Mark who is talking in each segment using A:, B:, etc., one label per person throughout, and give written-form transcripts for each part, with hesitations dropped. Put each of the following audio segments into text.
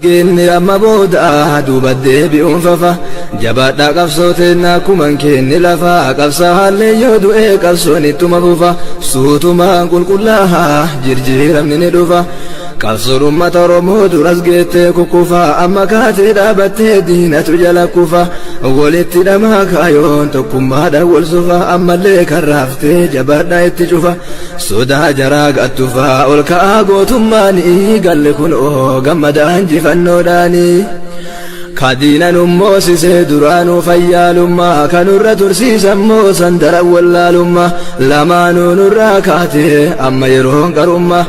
A: Inni amma booda duuba deebi'uun fafa jabaadhaa qabsooteen akkuman keenni lafa qabsaa haallee yoo du'ee qabsoon ittuma fufa suutumaan qulqullaahaa jirjiiramni ni dhufa. Qabsoon uummata Oromoo duras geettee kukkufa amma kaatee dhaabattee diinatu jala kufa walitti dhamaa kaayoon tokkummaadhaan wal sufa ammallee karraaftee jabaadhaa itti cufa sodaa jaraa gattufa ol ka'aa gootummaanii galle kun oo gammadaa injifannoodhaanii. Kadiinan ummoosisee duraanuu fayyaalummaa kanurra tursiisammoo sandara wallaalummaa lamaanuu nurraa kaatee amma yeroon qarummaa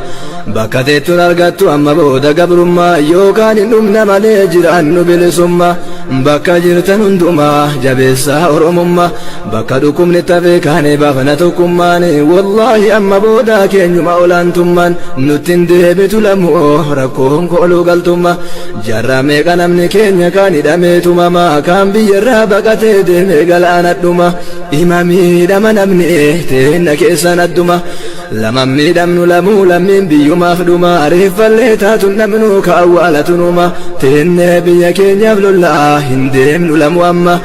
A: bakka teettuun argattu amma booda gabrummaa yookaan hin dhumna malee jiraannu bilisummaa bakka jirtan hundumaa jabeessaa oromummaa bakka dhukkubni tafee kaanee baafana tokkummaan wallaahi amma booda keenyuma olaantummaan nutti hin deebitu lamoo rakkoon kooluu galtummaa jarraa meeqa namni keenya kaan hidhamee tumamaa kaan biyyarraa baqatee deemee galaana dhuma ima miidhama namni teenna keessan adduma lama miidhamnu lamuu lammiin biyyumaaf dhuma reeffallee taatun dhabnu ka awwaalatunuma teennee biyya keenyaaf lollaa hin deemnu lamu amma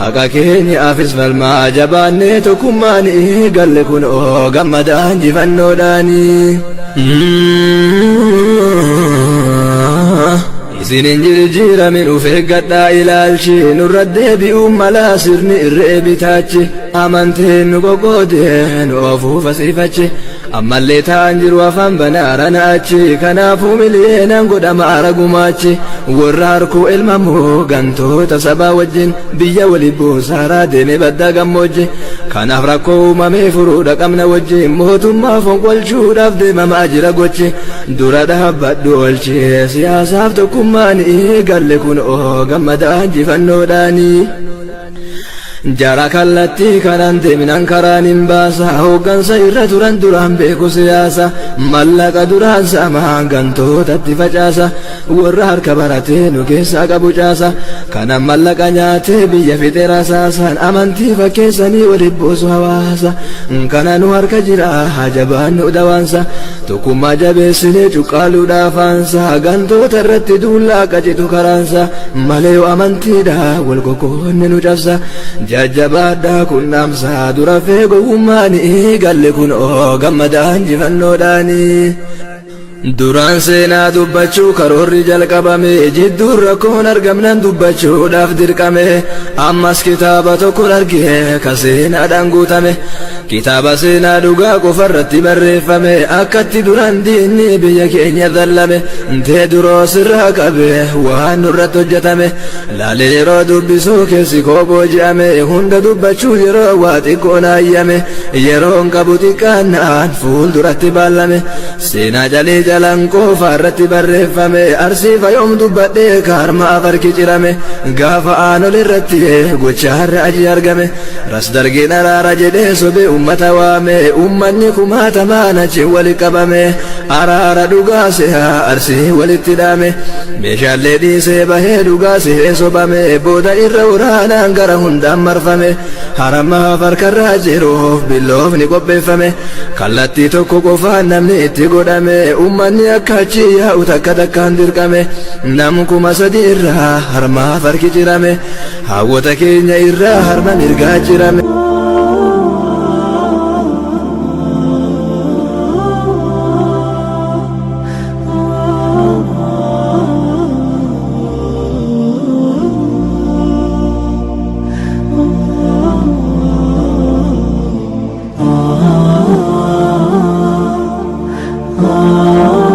A: haqa keenyaafis falmaa jabaannee tokkummaanii galle kun oo gammadaa injifannoodhaanii. Isinin jirjiiramin uf eeggadhaa ilaalchi nurra deebi'uun malaa sirni irree bitaachi amanteen nu qoqqoodee nu ofuuf asiifachi ammallee ta'an jiru afaan banaara na'achi kanaafuu miliyeenaan godhama ara gumaachi warra harkuu elmamoo gantoota sabaa wajjin biyya wali buusaaraa deemee baddaa gammoojji kanaaf rakkoo uumamee furuudha qabna wajjin mootummaa fonqolchuudhaaf deemamaa jira gochi dura dhaabbadhu oolchee siyaasaaf tokkummaanii galle kun oo gammadaa injifannoodhaanii. Jara kallattii kanaan deemnaan karaan hin baasa hooggansa irra turan duraan beeku siyaasa mallaqa duraan saamaan gantootatti facaasa warra harka baratee nu keessaa qabu caasa kanan mallaqa nyaatee biyya fixee rasaasaan amantii fakkeessanii walitti buusu hawaasa kana nu harka jira hajabaan nu dawaansa tokkummaa jabeessinee cuqqaaluudhaaf aansa gantoota irratti duullaa qacitu karaansa malee yoo amantiidha wal kokkoonne nu cabsa. Jajjabaadhaa kun dhaamsaa dura feegowwummaanii galle kun oo gammadaa injifannoodhaanii. Duraan seenaa dubbachuu karoorri jalqabame jidduun rakkoon argamnan dubbachuudhaaf dirqame ammas kitaaba tokkon argee ka seenaadhaan guutame kitaaba seenaa dhugaa qofarratti barreeffame akkatti duraan diinni biyya keenya dhallame Teediroos irraa qabe waan nurratti hojjetame laalee yeroo dubbisuu keessi koo booji'ame hunda dubbachuu yeroo waa xiqqoo naayyame yeroon qabu xiqqaannaan fuulduratti baallame seenaa jalii jalan qofa irratti barreeffame arsii fayoom dubbadhee kaarma afarki cirame gaafa aanol irratti gochaarra aji argame ras dargiin araara jedhee sobee ummata waame ummanni kumaatamaan achi wali qabame araara dhugaa se'a arsii walitti dhaame meeshaalee dhiisee bahee dhugaa se'ee sobame booda irra waraanaan gara hundaan marfame haramaaf harkarraa jiruuf billoofni qopheeffame kallattii tokko qofaan namni itti godhame ummanni akka achi yaa'u takka takkaan dirqame nam 3000 irraa harmaaf harki cirame hawwata keenya irraa harma mirgaa cirame.
B: Oh.